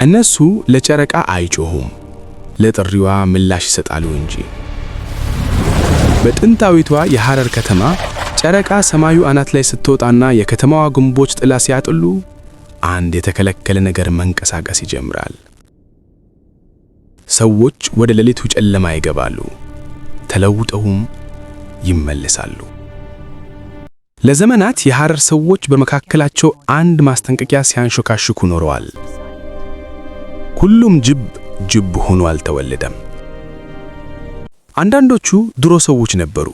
እነሱ ለጨረቃ አይጮሁም፣ ለጥሪዋ ምላሽ ይሰጣሉ እንጂ። በጥንታዊቷ የሐረር ከተማ ጨረቃ ሰማዩ አናት ላይ ስትወጣና የከተማዋ ግንቦች ጥላ ሲያጥሉ አንድ የተከለከለ ነገር መንቀሳቀስ ይጀምራል። ሰዎች ወደ ሌሊቱ ጨለማ ይገባሉ፣ ተለውጠውም ይመለሳሉ። ለዘመናት የሐረር ሰዎች በመካከላቸው አንድ ማስጠንቀቂያ ሲያንሾካሹኩ ኖረዋል። ሁሉም ጅብ ጅብ ሆኖ አልተወለደም። አንዳንዶቹ ድሮ ሰዎች ነበሩ።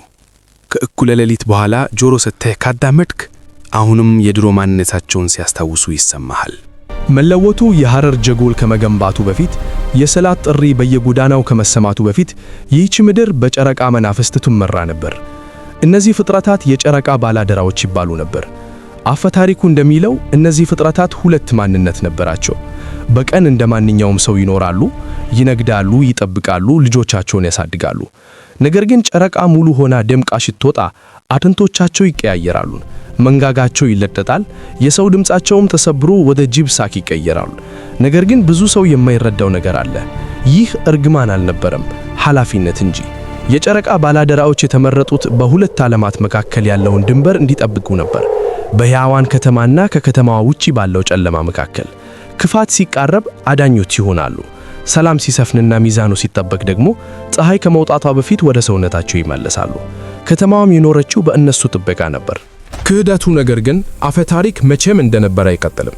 ከእኩለ ሌሊት በኋላ ጆሮ ሰጥተህ ካዳመጥክ አሁንም የድሮ ማንነታቸውን ሲያስታውሱ ይሰማሃል። መለወጡ የሐረር ጀጎል ከመገንባቱ በፊት፣ የሰላት ጥሪ በየጎዳናው ከመሰማቱ በፊት ይህች ምድር በጨረቃ መናፍስት ትመራ ነበር። እነዚህ ፍጥረታት የጨረቃ ባላደራዎች ይባሉ ነበር። አፈ ታሪኩ እንደሚለው እነዚህ ፍጥረታት ሁለት ማንነት ነበራቸው። በቀን እንደ ማንኛውም ሰው ይኖራሉ፣ ይነግዳሉ፣ ይጠብቃሉ፣ ልጆቻቸውን ያሳድጋሉ። ነገር ግን ጨረቃ ሙሉ ሆና ደምቃ ስትወጣ አጥንቶቻቸው ይቀያየራሉ፣ መንጋጋቸው ይለጠጣል፣ የሰው ድምፃቸውም ተሰብሮ ወደ ጅብ ሳቅ ይቀየራሉ። ነገር ግን ብዙ ሰው የማይረዳው ነገር አለ። ይህ እርግማን አልነበረም፣ ኃላፊነት እንጂ። የጨረቃ ባላደራዎች የተመረጡት በሁለት ዓለማት መካከል ያለውን ድንበር እንዲጠብቁ ነበር። በሕያዋን ከተማና ከከተማዋ ውጪ ባለው ጨለማ መካከል። ክፋት ሲቃረብ አዳኞች ይሆናሉ። ሰላም ሲሰፍንና ሚዛኑ ሲጠበቅ ደግሞ ፀሐይ ከመውጣቷ በፊት ወደ ሰውነታቸው ይመለሳሉ። ከተማዋም የኖረችው በእነሱ ጥበቃ ነበር። ክህደቱ ነገር ግን አፈ ታሪክ መቼም እንደነበረ አይቀጥልም።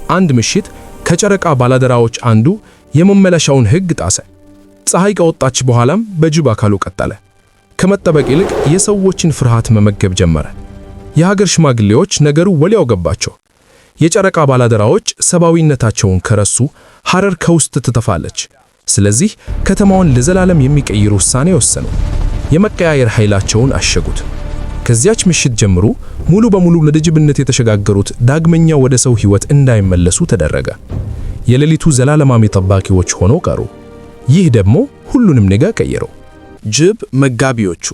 አንድ ምሽት ከጨረቃ ባላደራዎች አንዱ የመመለሻውን ሕግ ጣሰ። ፀሐይ ከወጣች በኋላም በጅብ አካሉ ቀጠለ። ከመጠበቅ ይልቅ የሰዎችን ፍርሃት መመገብ ጀመረ። የሀገር ሽማግሌዎች ነገሩ ወዲያው ገባቸው። የጨረቃ ባላደራዎች ሰብአዊነታቸውን ከረሱ ሐረር ከውስጥ ትጠፋለች። ስለዚህ ከተማዋን ለዘላለም የሚቀይር ውሳኔ ወሰኑ። የመቀያየር ኃይላቸውን አሸጉት። ከዚያች ምሽት ጀምሮ ሙሉ በሙሉ ወደ ጅብነት የተሸጋገሩት ዳግመኛ ወደ ሰው ሕይወት እንዳይመለሱ ተደረገ። የሌሊቱ ዘላለማዊ ጠባቂዎች ሆነው ቀሩ። ይህ ደግሞ ሁሉንም ነገር ቀየረው። ጅብ መጋቢዎቹ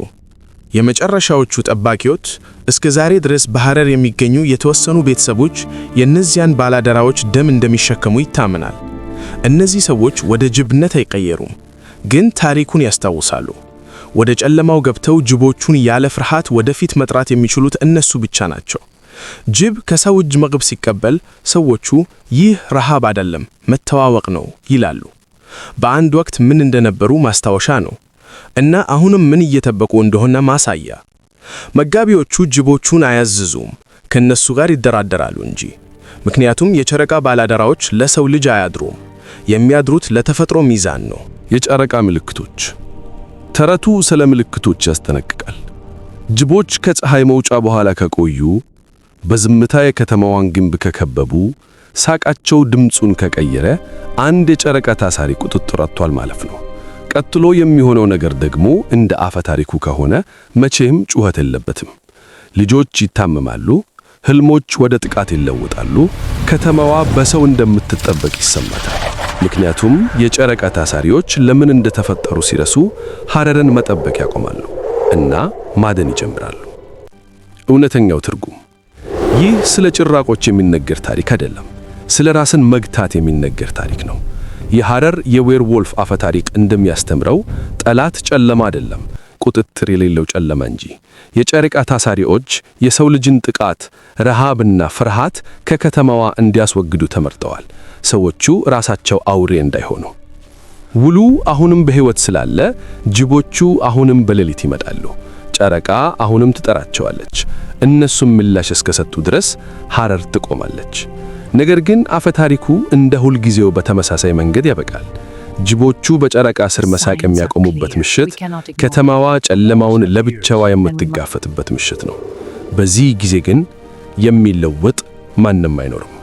የመጨረሻዎቹ ጠባቂዎች። እስከ ዛሬ ድረስ በሐረር የሚገኙ የተወሰኑ ቤተሰቦች የእነዚያን ባላደራዎች ደም እንደሚሸከሙ ይታመናል። እነዚህ ሰዎች ወደ ጅብነት አይቀየሩም፣ ግን ታሪኩን ያስታውሳሉ። ወደ ጨለማው ገብተው ጅቦቹን ያለ ፍርሃት ወደፊት መጥራት የሚችሉት እነሱ ብቻ ናቸው። ጅብ ከሰው እጅ ምግብ ሲቀበል ሰዎቹ "ይህ ረሃብ አይደለም፣ መተዋወቅ ነው" ይላሉ። በአንድ ወቅት ምን እንደነበሩ ማስታወሻ ነው እና አሁንም ምን እየጠበቁ እንደሆነ ማሳያ። መጋቢዎቹ ጅቦቹን አያዝዙም፣ ከነሱ ጋር ይደራደራሉ እንጂ። ምክንያቱም የጨረቃ ባላደራዎች ለሰው ልጅ አያድሩም። የሚያድሩት ለተፈጥሮ ሚዛን ነው። የጨረቃ ምልክቶች። ተረቱ ስለ ምልክቶች ያስጠነቅቃል። ጅቦች ከፀሐይ መውጫ በኋላ ከቆዩ፣ በዝምታ የከተማዋን ግንብ ከከበቡ፣ ሳቃቸው ድምፁን ከቀየረ አንድ የጨረቃ ታሳሪ ቁጥጥር አጥቷል ማለት ነው። ቀጥሎ የሚሆነው ነገር ደግሞ እንደ አፈ ታሪኩ ከሆነ መቼም ጩኸት የለበትም። ልጆች ይታመማሉ፣ ህልሞች ወደ ጥቃት ይለወጣሉ፣ ከተማዋ በሰው እንደምትጠበቅ ይሰማታል። ምክንያቱም የጨረቃ ታሳሪዎች ለምን እንደተፈጠሩ ሲረሱ ሐረርን መጠበቅ ያቆማሉ እና ማደን ይጀምራሉ። እውነተኛው ትርጉም፣ ይህ ስለ ጭራቆች የሚነገር ታሪክ አይደለም፣ ስለ ራስን መግታት የሚነገር ታሪክ ነው። የሐረር የ werewolf አፈ ታሪክ እንደሚያስተምረው ጠላት ጨለማ አይደለም፣ ቁጥጥር የሌለው ጨለማ እንጂ። የጨረቃ ታሳሪዎች የሰው ልጅን ጥቃት፣ ረሃብና ፍርሃት ከከተማዋ እንዲያስወግዱ ተመርጠዋል፣ ሰዎቹ ራሳቸው አውሬ እንዳይሆኑ። ውሉ አሁንም በሕይወት ስላለ ጅቦቹ አሁንም በሌሊት ይመጣሉ። ጨረቃ አሁንም ትጠራቸዋለች። እነሱም ምላሽ እስከሰጡ ድረስ ሐረር ትቆማለች። ነገር ግን አፈ ታሪኩ እንደ ሁልጊዜው በተመሳሳይ መንገድ ያበቃል። ጅቦቹ በጨረቃ ስር መሳቅ የሚያቆሙበት ምሽት ከተማዋ ጨለማውን ለብቻዋ የምትጋፈጥበት ምሽት ነው። በዚህ ጊዜ ግን የሚለወጥ ማንም አይኖርም።